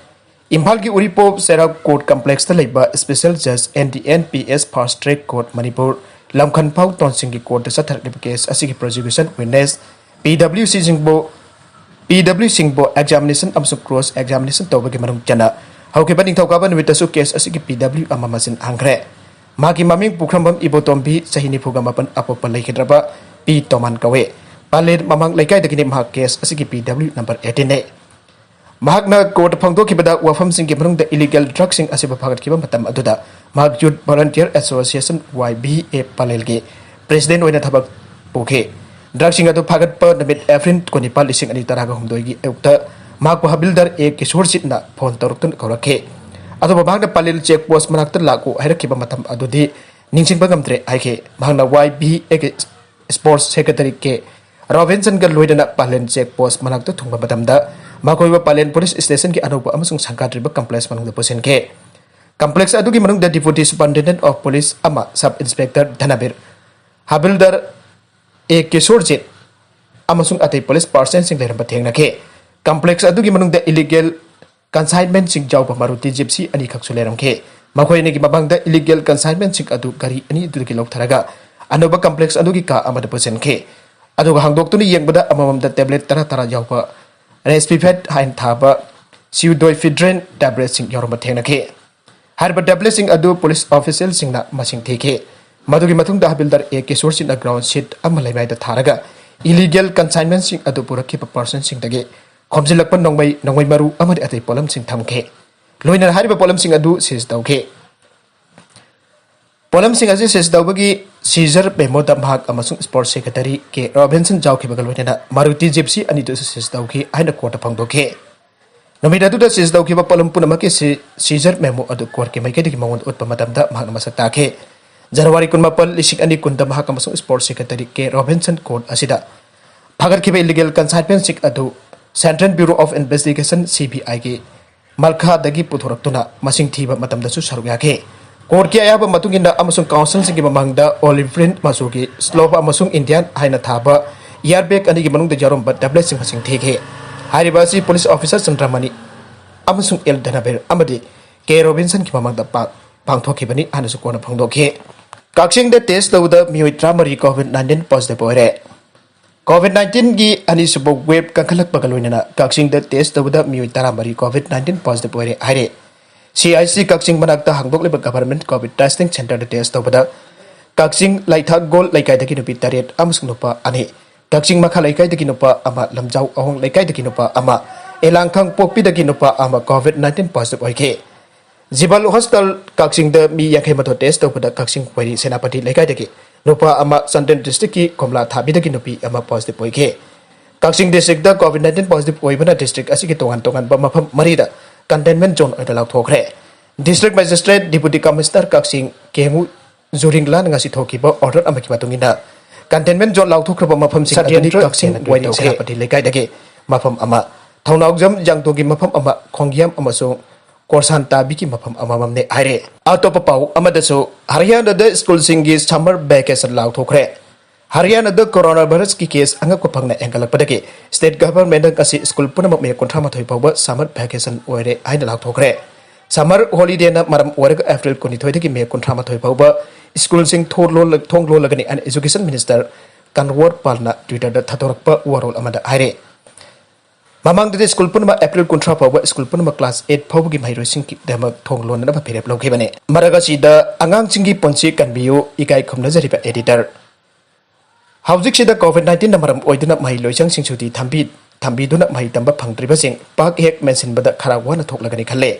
ꯏꯝꯐꯥꯜꯒꯤ ꯎꯔꯤꯄꯣꯛ ꯆꯩꯔꯥꯎ ꯀꯣꯔꯠ ꯀꯝꯄ꯭ꯂꯦꯛꯁꯇ ꯂꯩꯕ special ꯖꯖ N D N P S fast track court Manipur ꯂꯝꯈꯟꯐꯥꯎ ꯇꯣꯟꯁꯤꯡꯒꯤ ꯀꯣꯔꯠꯇ ꯆꯠꯊꯔꯛꯂꯤꯕ case ꯑꯁꯤꯒꯤ ꯄ꯭ꯔꯣꯁꯤꯀ꯭ꯌꯨꯁꯟ ꯋꯤꯠꯅꯦꯁ ꯄꯤ ꯗꯕ꯭ꯂꯤꯎ ꯁꯤꯁꯤꯡꯕꯨ, ꯄꯤ ꯗꯕ꯭ꯂꯤꯎ ꯁꯤꯡꯕꯨ ꯑꯦꯛꯖꯥꯃꯤꯅꯦꯁꯟ ꯑꯃꯁꯨꯡ ꯀ꯭ꯔꯣꯁ ꯑꯦꯛꯖꯥꯃꯤꯅꯦꯁꯟ ꯇꯧꯕꯒꯤ ꯃꯅꯨꯡ ꯆꯟꯅ ꯍꯧꯈꯤꯕ ꯅꯤꯡꯊꯧꯀꯥꯕ ꯅꯨꯃꯤꯠꯇꯁꯨ ꯀꯦꯁ ꯑꯁꯤꯒꯤ ꯄꯤ ꯗꯕ꯭ꯂꯤꯎ ꯑꯃ ꯃꯁꯤꯟ ꯍꯪꯈ꯭ꯔꯦ꯫ ꯃꯍꯥꯛꯀꯤ ꯃꯃꯤꯡ ꯄꯨꯈ꯭ꯔꯝꯕꯝ ꯏꯕꯣꯇꯣꯝꯕꯤ, ꯆꯍꯤ ꯅꯤꯐꯨꯒ ꯃꯥꯄꯟ, ꯑꯄꯣꯛꯄ ꯂꯩꯈꯤꯗ꯭ꯔꯕ ꯄꯤ ꯇꯣꯃꯥꯟ ꯀꯧꯏ꯫ ꯄꯥꯂꯦꯜ ꯃꯃꯥꯡ ꯂꯩꯀꯥꯏꯗꯒꯤꯅꯤ꯫ ꯃꯍꯥꯛ ꯀꯦꯁ ꯑꯁꯤꯒꯤ ꯄꯤ ꯗꯕ꯭ꯂꯤꯎ ꯅꯝꯕꯔ ꯑꯩꯠꯇꯤꯟꯅꯤ꯫ ꯃꯍꯥꯛꯅ ꯀꯣꯔꯠꯇ ꯐꯣꯡꯗꯣꯛꯈꯤꯕꯗ ꯋꯥꯐꯝꯁꯤꯡꯒꯤ ꯃꯅꯨꯡꯗ ꯏꯂꯤꯒꯦꯜ ꯗ꯭ꯔꯒꯁꯤꯡ ꯑꯁꯤꯕꯨ ꯐꯥꯒꯠꯈꯤꯕ ꯃꯇꯝ ꯑꯗꯨꯗ ꯃꯍꯥꯛ youth volunteer association, Y V A, ꯄꯥꯂꯦꯜꯒꯤ ꯄ꯭ꯔꯦꯁꯤꯗꯦꯟ ꯑꯣꯏꯅ ꯊꯕꯛ ꯄꯨꯈꯤ꯫ ꯗ꯭ꯔꯒꯁꯤꯡ ꯑꯗꯨ ꯐꯥꯒꯠꯄ ꯅꯨꯃꯤꯠ ꯑꯦꯄ꯭ꯔꯤꯜ ꯀꯨꯟꯅꯤꯄꯥꯟ, ꯂꯤꯁꯤꯡ ꯑꯅꯤ ꯇꯔꯥꯒ ꯍꯨꯝꯗꯣꯏꯒꯤ ꯑꯌꯨꯛꯇ ꯃꯍꯥꯛꯄꯨ ꯍꯕꯤꯜꯗꯥꯔ ꯑꯦ ꯀꯤꯁꯣꯔꯖꯤꯠꯅ ꯐꯣꯟ ꯇꯧꯔꯛꯇꯨꯅ ꯀꯧꯔꯛꯈꯤ꯫ ꯑꯗꯨꯕꯨ ꯃꯍꯥꯛꯅ ꯄꯥꯂꯦꯜ ꯆꯦꯛ ꯄꯣꯁ ꯃꯅꯥꯛꯇ ꯂꯥꯛꯎ ꯍꯥꯏꯔꯛꯈꯤꯕ ꯃꯇꯝ ꯑꯗꯨꯗꯤ ꯅꯤꯡꯁꯤꯡꯕ ꯉꯝꯗ꯭ꯔꯦ ꯍꯥꯏꯈꯤ꯫ ꯃꯍꯥꯛꯅ ꯋꯥꯏ ꯚꯤ ꯑꯦꯒꯤ ꯁ꯭ꯄꯣꯔꯠꯁ ꯁꯦꯀ꯭ꯔꯦꯇꯔꯤ ꯀꯦ ꯔꯣꯕꯤꯟꯁꯟꯒ ꯂꯣꯏꯅꯅ ꯄꯥꯂꯦꯜ ꯆꯦꯛ ꯄꯣꯁ ꯃꯅꯥꯛꯇ ꯊꯨꯡꯕ ꯃꯇꯝꯗ ꯃꯈꯣꯏꯕꯨ ꯄꯥꯂꯦꯜ ꯄꯨꯂꯤꯁ ꯁ꯭ꯇꯦꯁꯟꯒꯤ ꯑꯅꯧꯕ ꯑꯃꯁꯨꯡ ꯁꯪꯒꯥꯗ꯭ꯔꯤꯕ ꯀꯝꯄ꯭ꯂꯦꯛꯁ ꯃꯅꯨꯡꯗ ꯄꯨꯁꯤꯟꯈꯤ꯫ ꯀꯝꯄ꯭ꯂꯦꯛꯁ ꯑꯗꯨꯒꯤ ꯃꯅꯨꯡꯗ Deputy Superintendent of Police ꯑꯃ, ꯁꯕ ꯏꯟꯁꯄꯦꯛꯇꯔ ꯙꯅꯕꯤꯔ, ꯍꯕꯤꯜꯗꯥꯔ ꯑꯦ ꯀꯤꯁꯣꯔꯖꯤꯠ ꯑꯃꯁꯨꯡ ꯑꯇꯩ ꯄꯨꯂꯤꯁ ꯄꯥꯔꯁꯟꯁꯤꯡ ꯂꯩꯔꯝꯕ ꯊꯦꯡꯅꯈꯤ꯫ ꯀꯝꯄ꯭ꯂꯦꯛꯁ ꯑꯗꯨꯒꯤ ꯃꯅꯨꯡꯗ ꯏꯂꯤꯒꯦꯜ ꯀꯟꯁꯥꯏꯟꯃꯦꯟꯁꯤꯡ ꯌꯥꯎꯕ ꯃꯥꯔꯨꯇꯤ ꯖꯤꯞꯁꯤ ꯑꯅꯤꯈꯛꯁꯨ ꯂꯩꯔꯝꯈꯤ꯫ ꯃꯈꯣꯏ ꯑꯅꯤꯒꯤ ꯃꯃꯥꯡꯗ ꯏꯂꯤꯒꯦꯜ ꯀꯟꯁꯥꯏꯟꯃꯦꯟꯁꯤꯡ ꯑꯗꯨ ꯒꯥꯔꯤ ꯑꯅꯤ ꯑꯗꯨꯗꯒꯤ ꯂꯧꯊꯔꯒ ꯑꯅꯧꯕ ꯀꯝꯄ꯭ꯂꯦꯛꯁ ꯑꯗꯨꯒꯤ ꯀꯥ ꯑꯃꯗ ꯄꯨꯁꯤꯟꯈꯤ꯫ ꯑꯗꯨꯒ ꯍꯥꯡꯗꯣꯛꯇꯨꯅ ꯌꯦꯡꯕꯗ ꯑꯃꯃꯝꯗ ꯇꯦꯕ꯭ꯂꯦꯠ ꯇꯔꯥ ꯇꯔꯥ ꯌꯥꯎꯕ ꯔꯦꯁꯄꯤꯐꯦꯠ ꯍꯥꯏꯅ ꯊꯥꯕ ꯁꯤꯎꯗꯣꯏꯐꯤꯗ꯭ꯔꯤꯟ ꯇꯦꯕ꯭ꯂꯦꯠꯁꯤꯡ ꯌꯥꯎꯔꯝꯕ ꯊꯦꯡꯅꯈꯤ꯫ ꯍꯥꯏꯔꯤꯕ ꯇꯦꯕ꯭ꯂꯦꯠꯁꯤꯡ ꯑꯗꯨ ꯄꯨꯂꯤꯁ ꯑꯣꯐꯤꯁꯤꯌꯦꯜꯁꯤꯡꯅ ꯃꯁꯤꯡ ꯊꯤꯈꯤ꯫ ꯃꯗꯨꯒꯤ ꯃꯇꯨꯡꯗ ꯍꯕꯤꯜꯗꯥꯔ ꯑꯦ ꯀꯤꯁꯣꯔ ꯁꯤꯡꯅ ꯒ꯭ꯔꯥꯎꯟ ꯁꯤꯠ ꯑꯃ ꯂꯩꯃꯥꯏꯗ ꯊꯥꯔꯒ ꯏꯂꯤꯒꯦꯜ ꯀꯟꯁꯥꯏꯟꯃꯦꯟꯁꯤꯡ ꯑꯗꯨ ꯄꯨꯔꯛꯈꯤꯕ ꯄꯥꯔꯁꯟꯁꯤꯡꯗꯒꯤ ꯈꯣꯝꯖꯤꯜꯂꯛꯄ ꯅꯣꯡꯃꯩ, ꯅꯣꯡꯃꯩ ꯃꯔꯨ ꯑꯃꯗꯤ ꯑꯇꯩ ꯄꯣꯠꯂꯝꯁꯤꯡ ꯊꯝꯈꯤ꯫ ꯂꯣꯏꯅꯅ ꯍꯥꯏꯔꯤꯕ ꯄꯣꯠꯂꯝꯁꯤꯡ ꯑꯗꯨ ꯁꯤꯖ ꯇꯧꯈꯤ꯫ ꯄꯣꯠꯂꯝꯁꯤꯡ ꯑꯁꯤ ꯁꯤꯖ ꯇꯧꯕꯒꯤ ꯁꯤꯖꯔ ꯃꯦꯃꯣꯗ ꯃꯍꯥꯛ ꯑꯃꯁꯨꯡ ꯁ꯭ꯄꯣꯔꯠ ꯁꯦꯀ꯭ꯔꯦꯇꯔꯤ ꯀꯦ ꯔꯣꯕꯤꯟꯁꯟ ꯌꯥꯎꯈꯤꯕꯒ ꯂꯣꯏꯅꯅ ꯃꯥꯔꯨꯇꯤ ꯖꯤꯞꯁꯤ ꯑꯅꯤꯗꯨꯁꯨ ꯁꯤꯖ ꯇꯧꯈꯤ ꯍꯥꯏꯅ ꯀꯣꯔꯠꯇ ꯐꯣꯡꯗꯣꯛꯈꯤ꯫ ꯅꯨꯃꯤꯠ ꯑꯗꯨꯗ ꯁꯤꯖ ꯇꯧꯈꯤꯕ ꯄꯣꯠꯂꯝ ꯄꯨꯝꯅꯃꯛꯀꯤ ꯁꯤ-, ꯁꯤꯖꯔ ꯃꯦꯃꯣ ꯑꯗꯨ ꯀꯣꯔꯠꯀꯤ ꯃꯥꯏꯀꯩꯗꯒꯤ ꯃꯉꯣꯟꯗ ꯎꯠꯄ ꯃꯇꯝꯗ ꯃꯍꯥꯛꯅ ꯃꯁꯛ ꯇꯥꯛꯈꯤ꯫ ꯖꯅꯋꯥꯔꯤ ꯀꯨꯟꯃꯥꯄꯟ, ꯂꯤꯁꯤꯡ ꯑꯅꯤ ꯀꯨꯟꯗ ꯃꯍꯥꯛ ꯑꯃꯁꯨꯡ ꯁ꯭ꯄꯣꯔꯠ ꯁꯦꯀ꯭ꯔꯦꯇꯔꯤ ꯀꯦ ꯔꯣꯕꯤꯟꯁꯟ ꯀꯣꯔꯠ ꯑꯁꯤꯗ ꯐꯥꯒꯠꯈꯤꯕ ꯏꯂꯤꯒꯦꯜ ꯀꯟꯁꯥꯏꯟꯃꯦꯟꯁꯤꯡ ꯑꯗꯨ Central Bureau of Investigation, C B ꯑꯥꯏꯒꯤ ꯃꯜꯈꯥꯗꯒꯤ ꯄꯨꯊꯣꯔꯛꯇꯨꯅ ꯃꯁꯤꯡ ꯊꯤꯕ ꯃꯇꯝꯗꯁꯨ ꯁꯔꯨꯛ ꯌꯥꯈꯤ꯫ ꯀꯣꯔꯠꯀꯤ ꯑꯌꯥꯕ ꯃꯇꯨꯡ ꯏꯟꯅ ꯑꯃꯁꯨꯡ ꯀꯥꯎꯟꯁꯤꯜꯁꯤꯡꯒꯤ ꯃꯃꯥꯡꯗ ꯑꯣꯂꯤꯚ ꯒ꯭ꯔꯤꯟ ꯃꯆꯨꯒꯤ ꯁ꯭ꯂꯣꯞ ꯑꯃꯁꯨꯡ ꯏꯟꯗꯤꯌꯥꯟ ꯍꯥꯏꯅ ꯊꯥꯕ ꯏꯌꯥꯔ ꯕꯦꯒ ꯑꯅꯤꯒꯤ ꯃꯅꯨꯡꯗ ꯌꯥꯎꯔꯝꯕ ꯇꯦꯕ꯭ꯂꯦꯠꯁꯤꯡ ꯃꯁꯤꯡ ꯊꯤꯈꯤ꯫ ꯍꯥꯏꯔꯤꯕ ꯑꯁꯤ ꯄꯨꯂꯤꯁ ꯑꯣꯐꯤꯁꯥꯔ ꯆꯟꯗ꯭ꯔꯃꯅꯤ ꯑꯃꯁꯨꯡ ꯑꯦꯜ ꯙꯅꯕꯤꯔ ꯑꯃꯗꯤ ꯀꯦ ꯔꯣꯕꯤꯟꯁꯟꯒꯤ ꯃꯃꯥꯡꯗ ꯄꯥ-, ꯄꯥꯡꯊꯣꯛꯈꯤꯕꯅꯤ ꯍꯥꯏꯅꯁꯨ ꯀꯣꯟꯅ ꯐꯣꯡꯗꯣꯛꯈꯤ꯫ ꯀꯛꯆꯤꯡꯗ ꯇꯦꯁ ꯇꯧꯕꯗ ꯃꯤꯑꯣꯏ ꯇꯔꯥꯃꯔꯤ ꯀꯣꯚꯤꯗ ꯅꯥꯏꯟꯇꯤꯟ ꯄꯣꯖꯤꯇꯤꯚ ꯑꯣꯏꯔꯦ꯫ ꯀꯣꯚꯤꯗ ꯅꯥꯏꯟꯇꯤꯟꯒꯤ ꯑꯅꯤꯁꯨꯕ ꯋꯦꯕ ꯀꯟꯈꯠꯂꯛꯄꯒ ꯂꯣꯏꯅꯅ ꯀꯛꯆꯤꯡꯗ ꯇꯦꯁ ꯇꯧꯕꯗ ꯃꯤꯑꯣꯏ ꯇꯔꯥꯃꯔꯤ ꯀꯣꯚꯤꯗ ꯅꯥꯏꯟꯇꯤꯟ ꯄꯣꯖꯤꯇꯤꯚ ꯑꯣꯏꯔꯦ ꯍꯥꯏꯔꯦ꯫ ꯁꯤ ꯑꯥꯏ ꯁꯤ ꯀꯛꯆꯤꯡ ꯃꯅꯥꯛꯇ ꯍꯥꯡꯗꯣꯛꯂꯤꯕ ꯒꯚꯔꯟꯃꯦꯟꯠ ꯀꯣꯚꯤꯗ ꯇꯦꯁꯇꯤꯡ ꯁꯦꯟꯇꯔꯗ ꯇꯦꯁ ꯇꯧꯕꯗ ꯀꯛꯆꯤꯡ ꯂꯩꯊꯥꯒꯣꯜ ꯂꯩꯀꯥꯏꯗꯒꯤ ꯅꯨꯄꯤ ꯇꯔꯦꯠ ꯑꯃꯁꯨꯡ ꯅꯨꯄꯥ ꯑꯅꯤ, ꯀꯛꯆꯤꯡ ꯃꯈꯥ ꯂꯩꯀꯥꯏꯗꯒꯤ ꯅꯨꯄꯥ ꯑꯃ, ꯂꯝꯖꯥꯎ ꯑꯍꯣꯡ ꯂꯩꯀꯥꯏꯗꯒꯤ ꯅꯨꯄꯥ ꯑꯃ, ꯑꯦꯂꯥꯡꯈꯪ ꯄꯣꯛꯄꯤꯗꯒꯤ ꯅꯨꯄꯥ ꯑꯃ ꯀꯣꯚꯤꯗ ꯅꯥꯏꯟꯇꯤꯟ ꯄꯣꯖꯤꯇꯤꯚ ꯑꯣꯏꯈꯤ꯫ ꯖꯤꯕꯜ ꯍꯣꯁꯄꯤꯇꯥꯜ ꯀꯛꯆꯤꯡꯗ ꯃꯤ ꯌꯥꯡꯈꯩ ꯃꯥꯊꯣꯏ ꯇꯦꯁ ꯇꯧꯕꯗ ꯀꯛꯆꯤꯡ ꯋꯥꯏꯔꯤ ꯁꯦꯅꯥꯄꯇꯤ ꯂꯩꯀꯥꯏꯗꯒꯤ ꯅꯨꯄꯥ ꯑꯃ, ꯆꯥꯟꯗꯦꯜ ꯗꯤꯁꯇ꯭ꯔꯤꯛꯀꯤ ꯀꯣꯝꯂꯥ ꯊꯥꯕꯤꯗꯒꯤ ꯅꯨꯄꯤ ꯑꯃ ꯄꯣꯖꯤꯇꯤꯚ ꯑꯣꯏꯈꯤ꯫ ꯀꯛꯆꯤꯡ ꯗꯤꯁꯇ꯭ꯔꯤꯛꯇ ꯀꯣꯚꯤꯗ ꯅꯥꯏꯟꯇꯤꯟ ꯄꯣꯖꯤꯇꯤꯚ ꯑꯣꯏꯕꯅ ꯗꯤꯁꯇ꯭ꯔꯤꯛ ꯑꯁꯤꯒꯤ ꯇꯣꯉꯥꯟ ꯇꯣꯉꯥꯟꯕ ꯃꯐꯝ ꯃꯔꯤꯗ ꯀꯟꯇꯦꯟꯃꯦꯟꯠ ꯖꯣꯟ ꯑꯣꯏꯅ ꯂꯥꯎꯊꯣꯛꯈ꯭ꯔꯦ꯫ ꯗꯤꯁꯇ꯭ꯔꯤꯛ ꯃꯦꯖꯤꯁꯇ꯭ꯔꯦꯠ ꯗꯤꯄꯨꯇꯤ ꯀꯃꯤꯁꯅꯔ ꯀꯛꯆꯤꯡ ꯀꯦꯃꯨ ꯖꯨꯔꯤꯡꯂꯥꯅ ꯉꯁꯤ ꯊꯣꯛꯈꯤꯕ ꯑꯣꯔꯗꯔ ꯑꯃꯒꯤ ꯃꯇꯨꯡ ꯏꯟꯅ ꯀꯟꯇꯦꯟꯃꯦꯟꯠ ꯖꯣꯟ ꯂꯥꯎꯊꯣꯛꯈ꯭ꯕ ꯃꯐꯝꯁꯤꯡ ꯑꯗꯨꯗꯤ ꯁꯇ꯭ꯌꯦꯟꯗ꯭ꯔ ꯀꯛꯆꯤꯡ ꯁꯦꯅꯥꯄꯇꯤ ꯋꯥꯏꯔꯤ ꯇꯧꯈ꯭ꯔꯦ꯫ ꯁꯦꯅꯥꯄꯇꯤ ꯂꯩꯀꯥꯏꯗꯒꯤ ꯃꯐꯝ ꯑꯃ, ꯊꯧꯅꯥꯎꯖꯝ ꯌꯥꯡꯗꯣꯒꯤ ꯃꯐꯝ ꯑꯃ, ꯈꯣꯡꯒꯤꯌꯥꯝ ꯑꯃꯁꯨꯡ ꯀꯣꯔꯁꯥꯟ ꯇꯥꯕꯤꯒꯤ ꯃꯐꯝ ꯑꯃꯃꯝꯅꯤ ꯍꯥꯏꯔꯦ꯫ ꯑꯇꯣꯞꯄ ꯄꯥꯎ ꯑꯃꯗꯁꯨ ꯍꯔꯤꯌꯥꯅꯥꯗ ꯁ꯭ꯀꯨꯜꯁꯤꯡꯒꯤ ꯁꯝꯃꯔ ꯚꯦꯀꯦꯁꯟ ꯂꯥꯎꯊꯣꯛꯈ꯭ꯔꯦ꯫ ꯍꯔꯤꯌꯥꯅꯥꯗ ꯀꯣꯔꯣꯅꯥ ꯚꯥꯏꯔꯁꯀꯤ ꯀꯦꯁ ꯑꯉꯛꯄ ꯐꯪꯅ ꯍꯦꯟꯒꯠꯂꯛꯄꯗꯒꯤ ꯁ꯭ꯇꯦꯠ ꯒꯚꯔꯟꯃꯦꯟꯠꯅ ꯉꯁꯤ ꯁ꯭ꯀꯨꯜ ꯄꯨꯝꯅꯃꯛ ꯃꯦ ꯀꯨꯟꯊ꯭ꯔꯥ ꯃꯥꯊꯣꯏ ꯐꯥꯎꯕ ꯁꯝꯃꯔ ꯚꯦꯀꯦꯁꯟ ꯑꯣꯏꯔꯦ ꯍꯥꯏꯅ ꯂꯥꯎꯊꯣꯛꯈ꯭ꯔꯦ꯫ ꯁꯝꯃꯔ ꯍꯣꯂꯤꯗꯦꯅ ꯃꯔꯝ ꯑꯣꯏꯔꯒ ꯑꯦꯄ꯭ꯔꯤꯜ ꯀꯨꯟꯅꯤꯊꯣꯏꯗꯒꯤ ꯃꯦ ꯀꯨꯟꯊ꯭ꯔꯥ ꯃꯥꯊꯣꯏ ꯐꯥꯎꯕ ꯁ꯭ꯀꯨꯜꯁꯤꯡ ꯊꯣꯡ ꯂꯣꯜꯂ-, ꯊꯣꯡ ꯂꯣꯜꯂꯒꯅꯤ ꯍꯥꯏꯅ Education Minister ꯀꯟꯋꯔ ꯄꯥꯜꯅ Twitter-ꯗ ꯊꯥꯗꯣꯔꯛꯄ ꯋꯥꯔꯣꯜ ꯑꯃꯗ ꯍꯥꯏꯔꯦ꯫ ꯃꯃꯥꯡꯗꯗꯤ ꯁ꯭ꯀꯨꯜ ꯄꯨꯝꯅꯃꯛ ꯑꯦꯄ꯭ꯔꯤꯜ ꯀꯨꯟꯊ꯭ꯔꯥ ꯐꯥꯎꯕ ꯁ꯭ꯀꯨꯜ ꯄꯨꯝꯅꯃꯛ class eight ꯐꯥꯎꯕꯒꯤ ꯃꯍꯩꯔꯣꯏꯁꯤꯡꯒꯤꯗꯃꯛ ꯊꯣꯡ ꯂꯣꯟꯅꯅꯕ ꯐꯤꯔꯦꯞ ꯂꯧꯈꯤꯕꯅꯤ꯫ ꯃꯔꯛ ꯑꯁꯤꯗ ꯑꯉꯥꯡꯁꯤꯡꯒꯤ ꯄꯨꯟꯁꯤ ꯀꯟꯕꯤꯌꯨ, ꯏꯀꯥꯏ ꯈꯨꯝꯅꯖꯔꯤꯕ editor꯫ ꯍꯧꯖꯤꯛꯁꯤꯗ COVID nineteen-ꯅ ꯃꯔꯝ ꯑꯣꯏꯗꯨꯅ ꯃꯍꯩ ꯂꯣꯏꯁꯪꯁꯤꯡ ꯁꯨꯇꯤ ꯊꯝꯕꯤ-, ꯊꯝꯕꯤꯗꯨꯅ ꯃꯍꯩ ꯇꯝꯕ ꯐꯪꯗ꯭ꯔꯤꯕꯁꯤꯡ ꯄꯥꯛ ꯍꯦꯛ ꯃꯦꯟꯁꯤꯟꯕꯗ ꯈꯔ ꯋꯥꯅ ꯊꯣꯛꯂꯒꯅꯤ ꯈꯜꯂꯦ꯫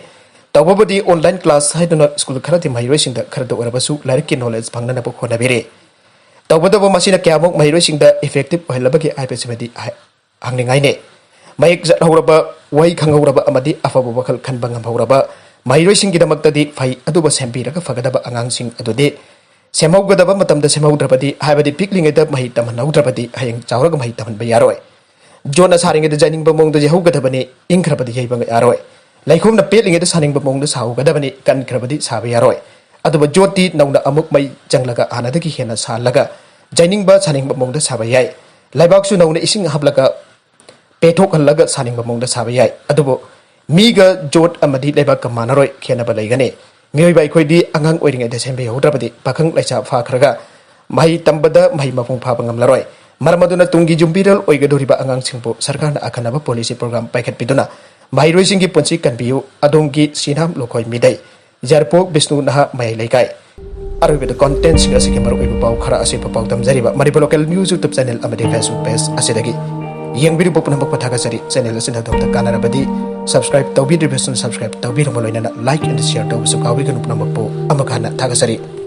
ꯇꯧꯕꯕꯨꯗꯤ online class ꯍꯥꯏꯗꯨꯅ ꯁ꯭ꯀꯨꯜ ꯈꯔꯗꯤ ꯃꯍꯩꯔꯣꯏꯁꯤꯡꯗ ꯈꯔꯗ ꯑꯣꯏꯔꯕꯁꯨ ꯂꯥꯏꯔꯤꯛꯀꯤ knowledge ꯐꯪꯅꯅꯕ ꯍꯣꯠꯅꯕꯤꯔꯤ꯫ ꯇꯧꯕꯇꯕꯨ ꯃꯁꯤꯅ ꯀꯌꯥꯃꯨꯛ ꯃꯍꯩꯔꯣꯏꯁꯤꯡꯗ effective ꯑꯣꯏꯍꯜꯂꯕꯒꯦ ꯍꯥꯏꯕꯁꯤꯃꯗꯤ ꯍꯥꯏ-, ꯍꯪꯅꯤꯡꯉꯥꯏꯅꯤ꯫ ꯃꯌꯦꯛ ꯆꯠꯍꯧꯔꯕ, ꯋꯥꯍꯩ ꯈꯪꯍꯧꯔꯕ ꯑꯃꯗꯤ ꯑꯐꯕ ꯋꯥꯈꯜ ꯈꯟꯕ ꯉꯝꯍꯧꯔꯕ ꯃꯍꯩꯔꯣꯏꯁꯤꯡꯒꯤꯗꯃꯛꯇꯗꯤ ꯐꯩ, ꯑꯗꯨꯕꯨ ꯁꯦꯝꯕꯤꯔꯒ ꯐꯒꯗꯕ ꯑꯉꯥꯡꯁꯤꯡ ꯑꯗꯨꯗꯤ ꯁꯦꯝꯍꯧꯒꯗꯕ ꯃꯇꯝꯗ ꯁꯦꯝꯍꯧꯗ꯭ꯔꯕꯗꯤ, ꯍꯥꯏꯕꯗꯤ ꯄꯤꯛꯂꯤꯉꯩꯗ ꯃꯍꯩ ꯇꯝꯍꯟꯍꯧꯗ꯭ꯔꯕꯗꯤ ꯍꯌꯦꯡ ꯆꯥꯎꯔꯒ ꯃꯍꯩ ꯇꯝꯍꯟꯕ ꯌꯥꯔꯣꯏ꯫ ꯌꯣꯠꯅ ꯁꯥꯔꯤꯉꯩꯗ ꯌꯩꯅꯤꯡꯕ ꯃꯑꯣꯡꯗ ꯌꯩꯍꯧꯒꯗꯕꯅꯤ, ꯏꯪꯈ꯭ꯔꯕꯗꯤ ꯌꯩꯕ ꯌꯥꯔꯣꯏ꯫ ꯂꯩꯈꯣꯝꯅ ꯄꯦꯠꯂꯤꯉꯩꯗ ꯁꯥꯅꯤꯡꯕ ꯃꯑꯣꯡꯗ ꯁꯥꯍꯧꯒꯗꯕꯅꯤ, ꯀꯟꯈ꯭ꯔꯕꯗꯤ ꯁꯥꯕ ꯌꯥꯔꯣꯏ꯫ ꯑꯗꯨꯕꯨ ꯌꯣꯠꯇꯤ ꯅꯧꯅ ꯑꯃꯨꯛ ꯃꯩ ꯆꯪꯂꯒ ꯍꯥꯟꯅꯗꯒꯤ ꯍꯦꯟꯅ ꯁꯥꯍꯜꯂꯒ ꯌꯩꯅꯤꯡꯕ ꯁꯥꯅꯤꯡꯕ ꯃꯑꯣꯡꯗ ꯁꯥꯕ ꯌꯥꯏ꯫ ꯂꯩꯕꯥꯛꯁꯨ ꯅꯧꯅ ꯏꯁꯤꯡ ꯍꯥꯞꯂꯒ ꯄꯦꯊꯣꯛꯍꯜꯂꯒ ꯁꯥꯅꯤꯡꯕ ꯃꯑꯣꯡꯗ ꯁꯥꯕ ꯌꯥꯏ꯫ ꯑꯗꯨꯕꯨ ꯃꯤꯒ ꯌꯣꯠ ꯑꯃꯗꯤ ꯂꯩꯕꯥꯛꯀ ꯃꯥꯟꯅꯔꯣꯏ, ꯈꯦꯠꯅꯕ ꯂꯩꯒꯅꯤ꯫ ꯃꯤꯑꯣꯏꯕ ꯑꯩꯈꯣꯏꯗꯤ ꯑꯉꯥꯡ ꯑꯣꯏꯔꯤꯉꯩꯗ ꯁꯦꯝꯕꯤꯍꯧꯗ꯭ꯔꯕꯗꯤ ꯄꯥꯈꯪ ꯂꯩꯁꯥ ꯐꯥꯈ꯭ꯔꯒ ꯃꯍꯩ ꯇꯝꯕꯗ ꯃꯍꯩ ꯃꯄꯨꯡ ꯐꯥꯕ ꯉꯝꯂꯔꯣꯏ꯫ ꯃꯔꯝ ꯑꯗꯨꯅ ꯇꯨꯡꯒꯤ ꯌꯨꯝꯕꯤꯔꯦꯜ ꯑꯣꯏꯒꯗꯧꯔꯤꯕ ꯑꯉꯥꯡꯁꯤꯡꯕꯨ ꯁꯔꯀꯥꯔꯅ ꯑꯈꯟꯅꯕ policy program ꯄꯥꯏꯈꯠꯄꯤꯗꯨꯅ ꯃꯍꯩꯔꯣꯏꯁꯤꯡꯒꯤ ꯄꯨꯟꯁꯤ ꯀꯟꯕꯤꯌꯨ꯫ ꯑꯗꯣꯝꯒꯤ ꯁꯤꯅꯥꯝ ꯂꯨꯈꯣꯏ ꯃꯤꯗꯩ꯫ ꯌꯥꯏꯔꯤꯄꯣꯛ ꯕꯤꯁꯅꯨ ꯅꯍꯥ ꯃꯌꯥꯏ ꯂꯩꯀꯥꯏ꯫ ꯑꯔꯣꯏꯕꯗ content-ꯁꯤꯡ ꯑꯁꯤꯒꯤ ꯃꯔꯨꯑꯣꯏꯕ ꯄꯥꯎ ꯈꯔ ꯑꯁꯤꯕꯨ ꯄꯥꯎꯗꯝꯖꯔꯤꯕ Manipur Local News YouTube channel ꯑꯃꯗꯤ Facebook page ꯑꯁꯤꯗꯒꯤ ꯌꯦꯡꯕꯤꯔꯤꯕ ꯄꯨꯝꯅꯃꯛꯄꯨ ꯊꯥꯒꯠꯆꯔꯤ꯫ Channel ꯑꯁꯤꯅ ꯑꯗꯣꯝꯗ ꯀꯥꯟꯅꯔꯕꯗꯤ subscribe ꯇꯧꯕꯤꯗ꯭ꯔꯤꯕꯁꯤꯡ subscribe ꯇꯧꯕꯤꯔꯕ ꯂꯣꯏꯅꯅ like and share ꯇꯧꯕꯁꯨ ꯀꯥꯎꯕꯤꯒꯅꯨ꯫ ꯄꯨꯝꯅꯃꯛꯄꯨ ꯑꯃꯨꯛ ꯍꯟꯅ ꯊꯥꯒꯠꯆꯔꯤ꯫